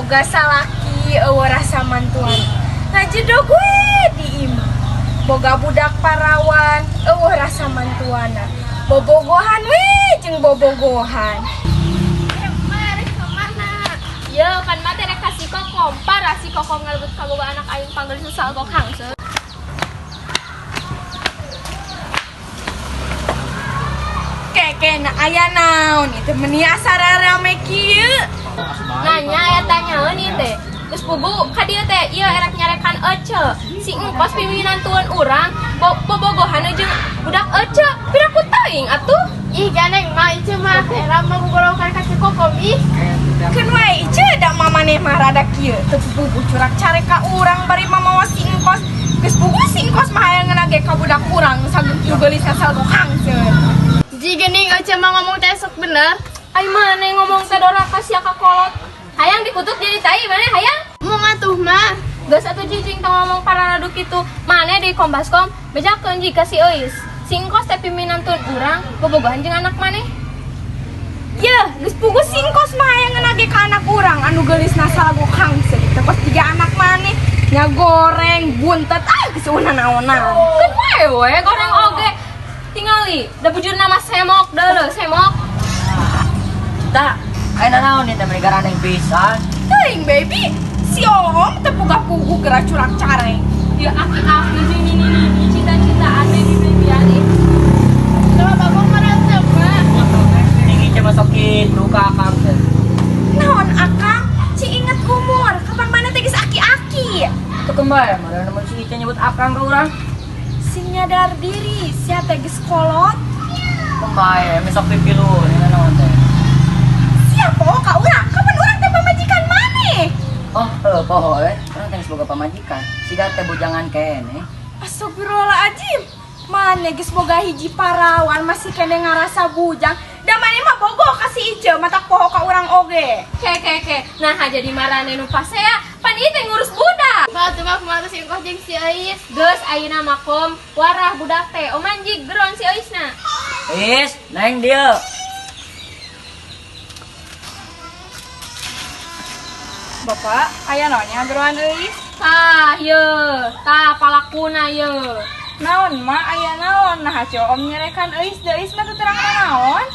Boga salaki euweuh rasa mantuan. Ngajedog we di imah. Boga budak parawan euweuh rasa mantuana. Bobogohan we jeung bobogohan. Mari kemana? Ye, kan mah teh rek ka si Kokom. Parah si Kokom ngalebut kaboga anak aing panggelis nu salgok hangseut. Keke na aya naon itu meni asa rarame kieu. Nanya aya tanyaeun ieu teh. Geus pugu ka dieu teh ieu erek nyarekan Ece. Si engkos pimpinan tuan urang bobogohan jeung budak Ece. Piraku teuing atuh. Ih, ganeng mah ieu mah era mah gugorokan ka si Kokom ih. Keun wae ieu da mamaneh mah rada kieu. Teu puguh curak carek ka urang bari mamawa si engkos. Geus puguh si engkos mah hayang ngeuna ge ka budak urang nu geulis salgok hangseut. Ji geuning Ece mah ngomong teh sok bener. Ai maneh ngomong teh doraka sia ka kolot. Hayang dikutuk jadi tai maneh hayang. Mau ngatuh mah. Geus atuh cicing tong ngomong pararadu kitu. Maneh di Kombaskom bejakeun ji ka si Euis. Si engkos teh pimpinan tun urang bobogohan jeung anak maneh. Yeuh, geus puguh si engkos mah hayang ngeuna ge ka anak urang anu geulisna salgok hangseut. Teu kos jiga anak maneh nya goreng buntet ah geus eueuh naonan. Keun wae we goreng oge. Tingali, da bujurna mah semok deuleu semok. Tak, aya naon ieu teh meni garandeng pisan. Teuing baby, si Oom teu puga-pugu geura curak careng. Ya aki-aki jeung nini-nini cita-citaan baby babyan ih. Coba bagong berantem mah. Tinggi cuma sok kitu ka akang teh. Naon akang? Ci inget umur, kapan mana teh geus aki-aki. Teu kembae mah mun si Ica nyebut akang ka urang. Sing nyadar diri, sia teh geus kolot. Kembae mesok pipilu ni naon teh. Sia poho ka urang, kapan urang teh pamajikan maneh? Oh, heuh poho we. Urang teh geus boga pamajikan. Siga teh bujangan keneh. Astagfirullahaladzim. Maneh geus boga hiji parawan masih keneh ngarasa bujang. Da maneh mah bogoh ka si Ice, matak poho ka urang oge. Ke ke ke. Nah jadi marane nu pasea, pan ieu teh ngurus budak. Bah atuh mah kumaha si engkos jeung si Euis. Geus ayeuna mah kom warah budak teh. Oman jig geron si Euisna. Is, neng dieu. Bapak, aya naon nya geroan Euis? Tah ye, tah palakuna ye. Naon mah aya naon? Nah haco om nyerekan Euis, da Euis mah teu terang naon.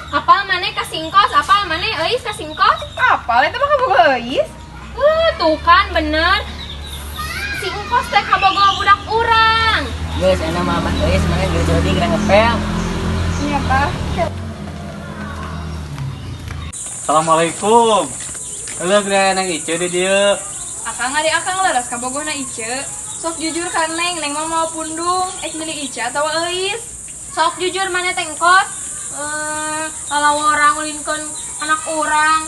Apal maneh ka singkos, apal maneh Euis ka singkos? Apal eta mah kabogoh Euis. Tuh kan bener. Si engkos teh kabogoh budak urang. Geus enak mah abah Euis maneh geus jadi geura ngepel. Iya, Pak. Assalamualaikum. Heuh geura neng Ice di dieu. Akang ari akang leres kabogohna Ice. Sok jujur ka Neng, Neng mah mau pundung, ek milih Ice atawa Euis. Sok jujur maneh teh engkos. Lalawa orang ulinkeun anak urang.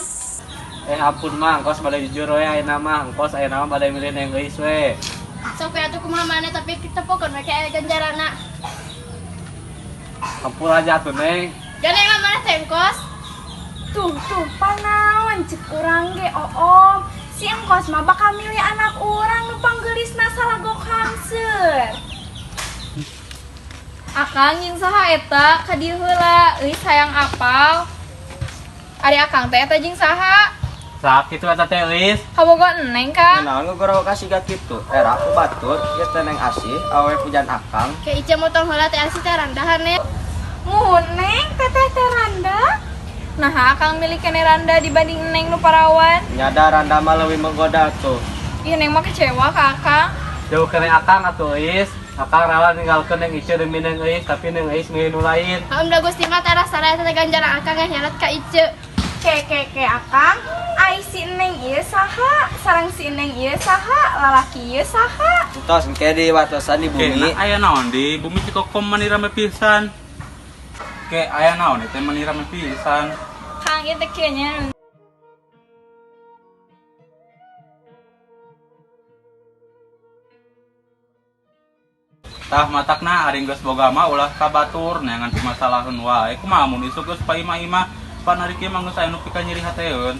Ampun mah engkos bade jujur we ayeuna mah, engkos ayeuna mah bade milih neng Euis we. Sok we atuh kumaha maneh tapi kita pokon we aya ganjarana. Ampun aja atuh Neng. Gandeng mah maneh teh engkos. Tuh tuh panaon cek urang ge oom. Si engkos mah bakal milih anak urang nu panggelisna salagok hangseut. Akang jeung saha eta ka dieu heula, euis hayang apal. Ari akang teh eta jeung saha? Saha kitu eta teh Euis? Kabogo Neng Kang. Naon ngogoro ka siga kitu? Era aku batur, ieu teh Neng Asih, awewe pujan akang. Ke Ice motong heula teh Asih teh randahan ya. Muhun Neng, teteh teh randa. Nah, akang milih kene randa dibanding Neng nu parawan. Nyada randa mah leuwih menggoda tuh. Ih, Neng mah kecewa ka akang. Jauh kene akang atuh Euis. Akang rela ninggalkeun Neng Ice demi Neng Euis, tapi Neng Euis milih nu lain. Alhamdulillah Gusti mah teh rasa eta teh ganjaran akang nyaret ka Ice. Ke ke ke akang, ai si Neng ieu saha? Sareng si Neng ieu saha? Lalaki ieu saha? Entos engke di watosan di Ke, bumi. nah, aya naon di bumi Cikokom mani rame pisan. Ke aya naon teh mani rame pisan. Kang ieu teh kieu nya. Tah matakna ari geus boga mah ulah ka batur neangan pimasalaheun wae. Kumaha mun isuk geus paimah-imah pan ari kieu mah geus aya nu pika nyeri hateun.